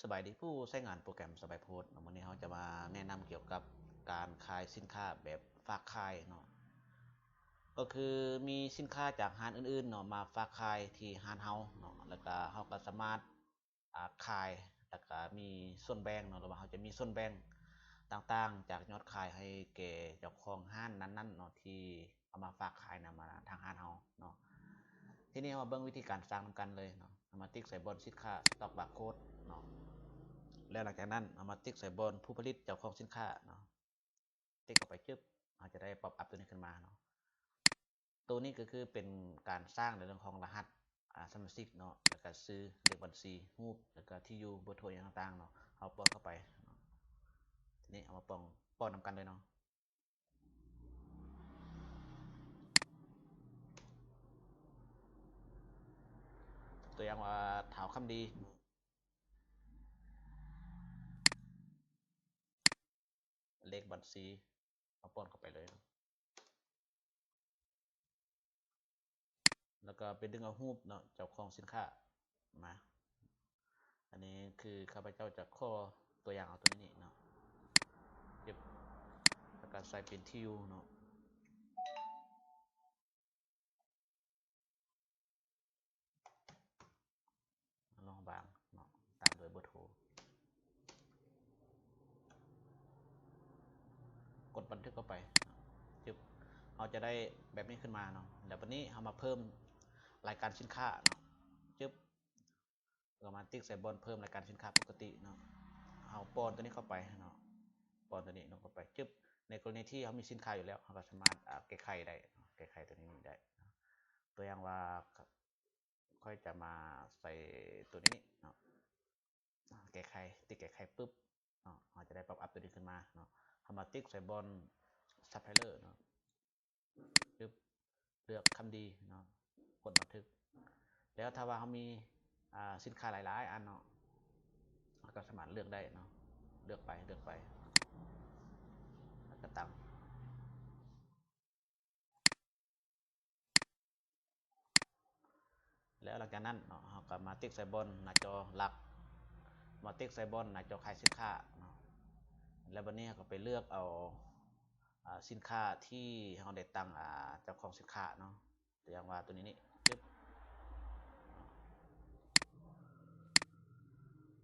ສະບາຍດີຜູ້ໃຊ້ງານໂປຣແກຣມສະບາຍໂພດເນາະ, ມື້ນີ້ເຮົາຈະມາແນະນຳກ່ຽວກັບການຂາຍສິນຄ້າແບບຝາກຂາຍເນາະ, ກໍຄືມີສິນຄ້າຈາກຮ້ານອື່ນໆເນາະ ມາຝາກຂາຍທີ່ຮ້ານເຮົາເນາະ, ແລ້ວກະເຮົາກໍສາມາດ ອາ ຂາຍ ແລ້ວກະມີສ່ວນແບ່ງເນາະ, ຫຼືວ່າເຮົາຈະມີສ່ວນແບ່ງຕ່າງໆຈາກຍອດຂາຍໃຫ້ແກ່ເຈົ້າຂອງຮ້ານນັ້ນໆເນາະ ທີ່ເອົາມາຝາກຂາຍນຳ ມາທາງຮ້ານເຮົາເນາະ. ທີນີ້ເຮົາມາເບິ່ງວິທີການສ້າງນຳກັນເລີຍເນາະ. ເຮົາມາຕິກໃສ່ບ່ອນສິນຄ້າ Stock Barcode ເນາະ, ແລ້ວຫຼັງຈາກນັ້ນເຮົາມາຕິກໃສ່ບ່ອນຜູ້ຜະລິດ ເຈົ້າຂອງສິນຄ້າເນາະ. ຕິກເຂົ້າໄປ ຈຶບ ເຮົາຈະໄດ້ pop up ຕົວນີ້ຂຶ້ນມາເນາະ. ຕົວນີ້ກໍຄືເປັນການສ້າງໃນເລື່ອງຂອງລະຫັດ ອາ ສະມາຊິກເນາະ, ແລ້ວກໍຊື່ ເລກບັນຊີ ຮູບ ແລ້ວກໍທີ່ຢູ່ ເບີໂທ ຫຍັງຕ່າງໆເນາະ, ເຮົາປ້ອນເຂົ້າໄປເນາະ. ທີນີ້ເຮົາມາປ້ອນ ປ້ອນນຳກັນເລີຍເນາະ. ຕົວຢ່າງວ່າ ທ້າວຄຳດີ ເລກບັນຊີ ເຮົາປ້ອນເຂົ້າໄປເລີຍ ແລ້ວກໍໄປດຶງເອົາຮູບເນາະ ເຈົ້າຂອງສິນຄ້າມາ. ອັນນີ້ຄືຂ້າພະເຈົ້າຈະຂໍຕົວຢ່າງເອົາຕົວນີ້ເນາະ, ຈຶບ ແລ້ວກໍໃສ່ເປັນທີ່ຢູ່ເນາະ. ລອງວາງເນາະ ຕາມດ້ວຍເບີໂທ ກົດບັນທຶກເຂົ້າໄປເນາະ ຈຶບ ເຮົາຈະໄດ້ແບບນີ້ຂຶ້ນມາເນາະ. ແລ້ວບັດນີ້ເຮົາມາເພີ່ມລາຍການສິນຄ້າເນາະ ຈຶບ ກໍມາຕິກໃສ່ບ່ອນເພີ່ມລາຍການສິນຄ້າປົກກະຕິເນາະ, ເຮົາປ້ອນຕົວນີ້ເຂົ້າໄປເນາະ, ປ້ອນຕົວນີ້ລົງເຂົ້າໄປ ຈຶບ. ໃນກໍລະນີທີ່ເຮົາມີສິນຄ້າຢູ່ແລ້ວ ເຮົາກໍສາມາດ ອາ ແກ້ໄຂໄດ້ເນາະ, ແກ້ໄຂຕົວນີ້ໄດ້ເນາະ. ຕົວຢ່າງວ່າ ຂ້ອຍຈະມາໃສ່ຕົວນີ້ເນາະ, ແກ້ໄຂ ຕິກແກ້ໄຂປຶບເນາະ ເຮົາຈະໄດ້ pop up ຕົວນີ້ຂຶ້ນມາເນາະ. ເຮົາມາຕິກໃສ່ບ່ອນ Supplier ເນາະ ປຶບ ເລືອກຄຳດີເນາະ ກົດບັນທຶກ. ແລ້ວຖ້າວ່າເຮົາມີ ອາ ສິນຄ້າຫຼາຍໆອັນເນາະ ເຮົາກໍສາມາດເລືອກໄດ້ເນາະ, ເລືອກໄປ ເລືອກໄປ ແລ້ວກໍຕັ້ງ. ແລ້ວຫຼັງຈາກນັ້ນເນາະ ເຮົາກໍມາຕິກໃສ່ບ່ອນໜ້າຈໍຫຼັກ, ມາຕິກໃສ່ບ່ອນໜ້າຈໍຂາຍສິນຄ້າເນາະ. ແລ້ວບັດນີ້ເຮົາກໍໄປເລືອກເອົາ ອາ ສິນຄ້າທີ່ເຮົາໄດ້ຕັ້ງ ອາ ເຈົ້າຂອງສິນຄ້າເນາະ, ຕົວຢ່າງວ່າຕົວນີ້ນີ້ ຈຶບ.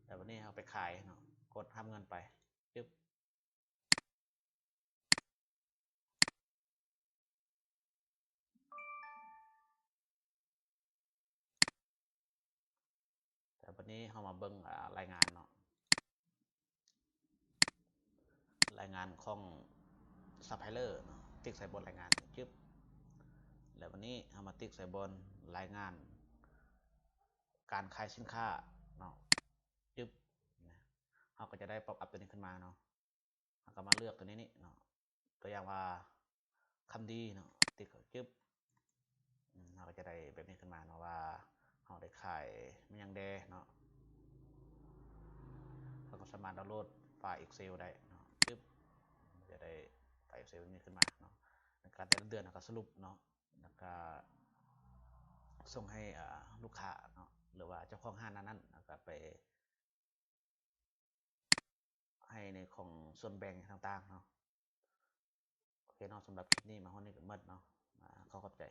ແລ້ວບັດນີ້ເຮົາໄປຂາຍເນາະ, ກົດຮັບເງິນໄປ ຈຶບ. ແລ້ວບັດນີ້ເຮົາມາເບິ່ງ ອາ ລາຍງານເນາະ, ລາຍງານຂອງ Supplier ເນາະ, ຕິກໃສ່ບ່ອນລາຍງານ ຈຶບ. ແລ້ວບັດນີ້ເຮົາມາຕິກໃສ່ບ່ອນລາຍງານການຂາຍສິນຄ້າເນາະ, ຈຶບ. ເຮົາກໍຈະໄດ້ pop up ຕົວນີ້ຂຶ້ນມາເນາະ. ເຮົາກໍມາເລືອກຕົວນີ້ນີ້ເນາະ, ຕົວຢ່າງວ່າ ຄຳດີເນາະ, ຕິກເຂົ້າ ຈຶບ. ເຮົາກໍຈະໄດ້ແບບນີ້ຂຶ້ນມາເນາະ ວ່າເຮົາໄດ້ຂາຍແມ່ນຫຍັງແດ່ເນາະ. ເຮົາກໍສາມາດດາວໂຫຼດໄຟລ໌ Excel ໄດ້ເນາະ, ຈຶບ. ຈະໄດ້ໄຟລ໌ Excel ແບບນີ້ຂຶ້ນມາເນາະ, ແລ້ວກໍແຕ່ລະເດືອນເຮົາກໍສະຫຼຸບເນາະ, ແລ້ວກໍສົ່ງໃຫ້ ອາ ລູກຄ້າເນາະ ຫຼືວ່າເຈົ້າຂອງຮ້ານນັ້ນໆ ແລ້ວກໍໄປ ໃຫ້ໃນຂອງສ່ວນແບ່ງຕ່າງໆເນາະ. ໂອເຄເນາະ, ສຳລັບຄລິບນີ້ມາຮອດນີ້ກໍໝົດເນາະ. ອາ ຂໍຂອບໃຈ.